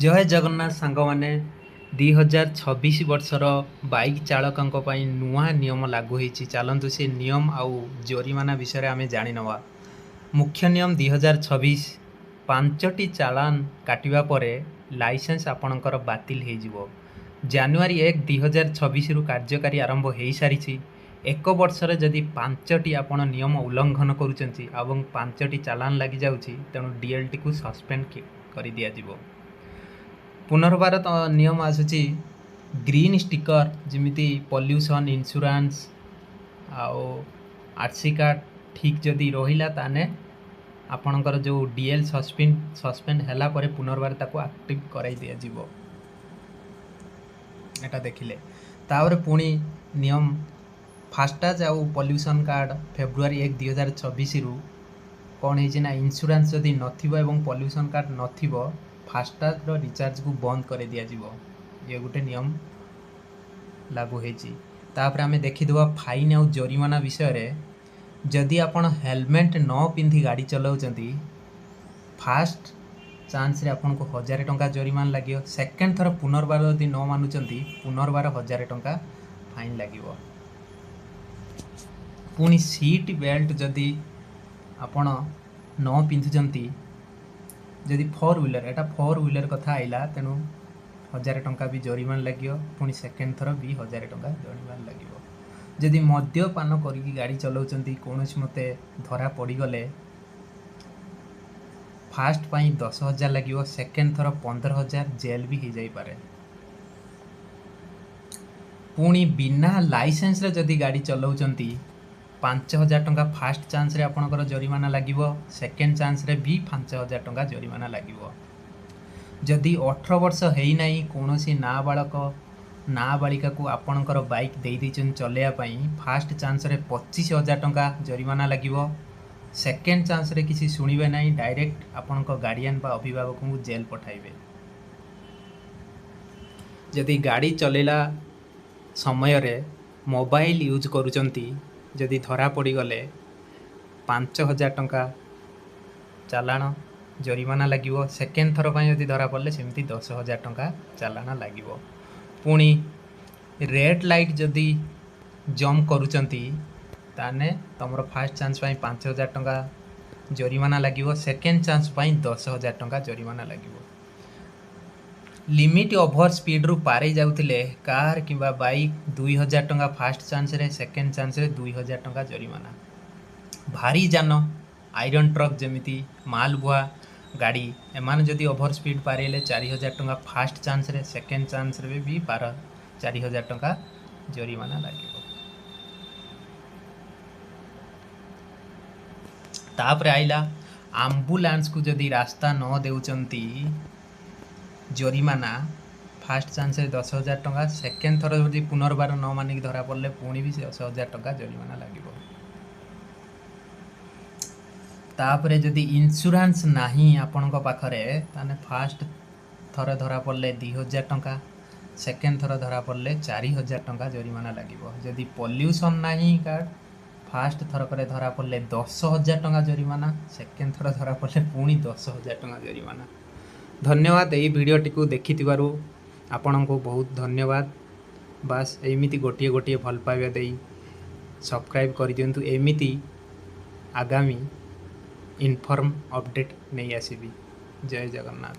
ଜୟ ଜଗନ୍ନାଥ ସାଙ୍ଗମାନେ। 2026 ବର୍ଷର ବାଇକ୍ ଚାଳକଙ୍କ ପାଇଁ ନୂଆ ନିୟମ ଲାଗୁ ହେଇଛି। ଚାଲନ୍ତୁ, ସେ ନିୟମ ଆଉ ଜୋରିମାନା ବିଷୟରେ ଆମେ ଜାଣିନେବା। ମୁଖ୍ୟ ନିୟମ 2026: 5ଟି ଚାଲାଣ କାଟିବା ପରେ ଲାଇସେନ୍ସ ଆପଣଙ୍କର ବାତିଲ ହେଇଯିବ। ଜାନୁଆରୀ 1, 2026ରୁ କାର୍ଯ୍ୟକାରୀ ଆରମ୍ଭ ହେଇସାରିଛି। ଏକ ବର୍ଷରେ ଯଦି 5ଟି ଆପଣ ନିୟମ ଉଲ୍ଲଂଘନ କରୁଛନ୍ତି ଏବଂ 5ଟି ଚାଲାଣ ଲାଗିଯାଉଛି, ତେଣୁ ଡିଏଲ୍ଟିକୁ ସସ୍ପେଣ୍ଡ କରିଦିଆଯିବ। ପୁନର୍ବାର ତ ନିୟମ ଆସୁଛି, ଗ୍ରୀନ୍ ଷ୍ଟିକର ଯେମିତି ପଲ୍ୟୁସନ୍, ଇନ୍ସୁରାନ୍ସ ଆଉ ଆର୍ ସି କାର୍ଡ଼ ଠିକ୍ ଯଦି ରହିଲା, ତାହେଲେ ଆପଣଙ୍କର ଯେଉଁ ଡିଏଲ୍ ସସ୍ପେଣ୍ଡ ହେଲା ପରେ ପୁନର୍ବାର ତାକୁ ଆକ୍ଟିଭ୍ କରାଇ ଦିଆଯିବ। ଏଟା ଦେଖିଲେ। ତାପରେ ପୁଣି ନିୟମ, ଫାସ୍ଟାଗ୍ ଆଉ ପଲ୍ୟୁସନ୍ କାର୍ଡ଼। ଫେବୃଆରୀ 1, 2026ରୁ କ'ଣ ହେଇଛି ନା, ଇନ୍ସୁରାନ୍ସ ଯଦି ନଥିବ ଏବଂ ପଲ୍ୟୁସନ୍ କାର୍ଡ଼ ନଥିବ, ଫାସ୍ଟାଗ୍ର ରିଚାର୍ଜକୁ ବନ୍ଦ କରିଦିଆଯିବ। ଇଏ ଗୋଟେ ନିୟମ ଲାଗୁ ହେଇଛି। ତାପରେ ଆମେ ଦେଖିଦେବା ଫାଇନ୍ ଆଉ ଜରିମାନା ବିଷୟରେ। ଯଦି ଆପଣ ହେଲମେଟ୍ ନ ପିନ୍ଧି ଗାଡ଼ି ଚଲାଉଛନ୍ତି, ଫାଷ୍ଟ ଚାନ୍ସରେ ଆପଣଙ୍କୁ 1000 ଟଙ୍କା ଜରିମାନା ଲାଗିବ। ସେକେଣ୍ଡ ଥର ପୁନର୍ବାର ଯଦି ନ ମାନୁଛନ୍ତି, ପୁନର୍ବାର 1000 ଟଙ୍କା ଫାଇନ୍ ଲାଗିବ। ପୁଣି ସିଟ୍ ବେଲ୍ଟ ଯଦି ଆପଣ ନ ପିନ୍ଧୁଛନ୍ତି, ଯଦି ଫୋର୍ ହ୍ୱିଲର୍, ଏଇଟା ଫୋର୍ ହ୍ୱିଲର୍ କଥା ଆଇଲା, ତେଣୁ 1000 ଟଙ୍କା ବି ଜରିମାନା ଲାଗିବ। ପୁଣି ସେକେଣ୍ଡ ଥର ବି 1000 ଟଙ୍କା ଜରିମାନା ଲାଗିବ। ଯଦି ମଦ୍ୟପାନ କରିକି ଗାଡ଼ି ଚଲାଉଛନ୍ତି, କୌଣସି ମତେ ଧରା ପଡ଼ିଗଲେ ଫାଷ୍ଟ ପାଇଁ 10,000 ଲାଗିବ, ସେକେଣ୍ଡ ଥର 15,000, ଜେଲ୍ ବି ହେଇଯାଇପାରେ। ପୁଣି ବିନା ଲାଇସେନ୍ସରେ ଯଦି ଗାଡ଼ି ଚଲାଉଛନ୍ତି, 5000 ଟଙ୍କା ଫାଷ୍ଟ ଚାନ୍ସରେ ଆପଣଙ୍କର ଜରିମାନା ଲାଗିବ, ସେକେଣ୍ଡ ଚାନ୍ସରେ ବି 5000 ଟଙ୍କା ଜରିମାନା ଲାଗିବ। ଯଦି 18 ବର୍ଷ ହେଇନାହିଁ, କୌଣସି ନାବାଳକ ନାବାଳିକାକୁ ଆପଣଙ୍କର ବାଇକ୍ ଦେଇ ଦେଇଛନ୍ତି ଚଲେଇବା ପାଇଁ, ଫାଷ୍ଟ ଚାନ୍ସରେ 25,000 ଟଙ୍କା ଜରିମାନା ଲାଗିବ। ସେକେଣ୍ଡ ଚାନ୍ସରେ କିଛି ଶୁଣିବେ ନାହିଁ, ଡାଇରେକ୍ଟ ଆପଣଙ୍କ ଗାର୍ଡ଼ିଆନ୍ ବା ଅଭିଭାବକଙ୍କୁ ଜେଲ୍ ପଠାଇବେ। ଯଦି ଗାଡ଼ି ଚଲେଇଲା ସମୟରେ ମୋବାଇଲ ୟୁଜ୍ କରୁଛନ୍ତି, ଯଦି ଧରା ପଡ଼ିଗଲେ 5000 ଟଙ୍କା ଚାଲାଣ ଜରିମାନା ଲାଗିବ। ସେକେଣ୍ଡ ଥର ପାଇଁ ଯଦି ଧରା ପଡ଼ିଲେ, ସେମିତି 10,000 ଟଙ୍କା ଚାଲାଣ ଲାଗିବ। ପୁଣି ରେଡ଼୍ ଲାଇଟ୍ ଯଦି ଜମ୍ପ କରୁଛନ୍ତି, ତାହେଲେ ତୁମର ଫାଷ୍ଟ ଚାନ୍ସ ପାଇଁ 5000 ଟଙ୍କା ଜରିମାନା ଲାଗିବ, ସେକେଣ୍ଡ ଚାନ୍ସ ପାଇଁ 10,000 ଟଙ୍କା ଜରିମାନା ଲାଗିବ। ଲିମିଟ୍ ଓଭର ସ୍ପିଡ଼ରୁ ପାରେଇ ଯାଉଥିଲେ କାର୍ କିମ୍ବା ବାଇକ୍, 2000 ଟଙ୍କା ଫାଷ୍ଟ ଚାନ୍ସରେ, ସେକେଣ୍ଡ ଚାନ୍ସରେ 2000 ଟଙ୍କା ଜରିମାନା। ଭାରୀ ଯାନ, ଆଇରନ୍ ଟ୍ରକ୍ ଯେମିତି ମାଲ ବୁହା ଗାଡ଼ି, ଏମାନେ ଯଦି ଓଭର ସ୍ପିଡ଼ ପାରେଇଲେ, 4000 ଟଙ୍କା ଫାଷ୍ଟ ଚାନ୍ସରେ, ସେକେଣ୍ଡ ଚାନ୍ସରେ ବି 4000 ଟଙ୍କା ଜରିମାନା ଲାଗିବ। ତାପରେ ଆଇଲା, ଆମ୍ବୁଲାନ୍ସକୁ ଯଦି ରାସ୍ତା ନ ଦେଉଛନ୍ତି, ଜରିମାନା ଫାଷ୍ଟ ଚାନ୍ସରେ 10,000 ଟଙ୍କା, ସେକେଣ୍ଡ ଥର ଯଦି ପୁନର୍ବାର ନ ମାନିକି ଧରା ପଡ଼ିଲେ, ପୁଣି ବି ସେ 10,000 ଟଙ୍କା ଜରିମାନା ଲାଗିବ। ତାପରେ ଯଦି ଇନ୍ସୁରାନ୍ସ ନାହିଁ ଆପଣଙ୍କ ପାଖରେ, ତାହେଲେ ଫାଷ୍ଟ ଥର ଧରା ପଡ଼ିଲେ 2000 ଟଙ୍କା, ସେକେଣ୍ଡ ଥର ଧରା ପଡ଼ିଲେ 4000 ଟଙ୍କା ଜରିମାନା ଲାଗିବ। ଯଦି ପଲ୍ୟୁସନ୍ ନାହିଁ କାର୍ଡ଼, ଫାଷ୍ଟ ଥରକରେ ଧରା ପଡ଼ିଲେ 10,000 ଟଙ୍କା ଜରିମାନା, ସେକେଣ୍ଡ ଥର ଧରା ପଡ଼ିଲେ ପୁଣି 10,000 ଟଙ୍କା ଜରିମାନା। ଧନ୍ୟବାଦ, ଏଇ ଭିଡ଼ିଓଟିକୁ ଦେଖିଥିବାରୁ ଆପଣଙ୍କୁ ବହୁତ ଧନ୍ୟବାଦ। ବାସ୍, ଏମିତି ଗୋଟିଏ ଗୋଟିଏ ଭଲ ପାଇବା ଦେଇ ସବସ୍କ୍ରାଇବ୍ କରିଦିଅନ୍ତୁ। ଏମିତି ଆଗାମୀ ଇନଫର୍ମ ଅପଡ଼େଟ୍ ନେଇ ଆସିବି। ଜୟ ଜଗନ୍ନାଥ।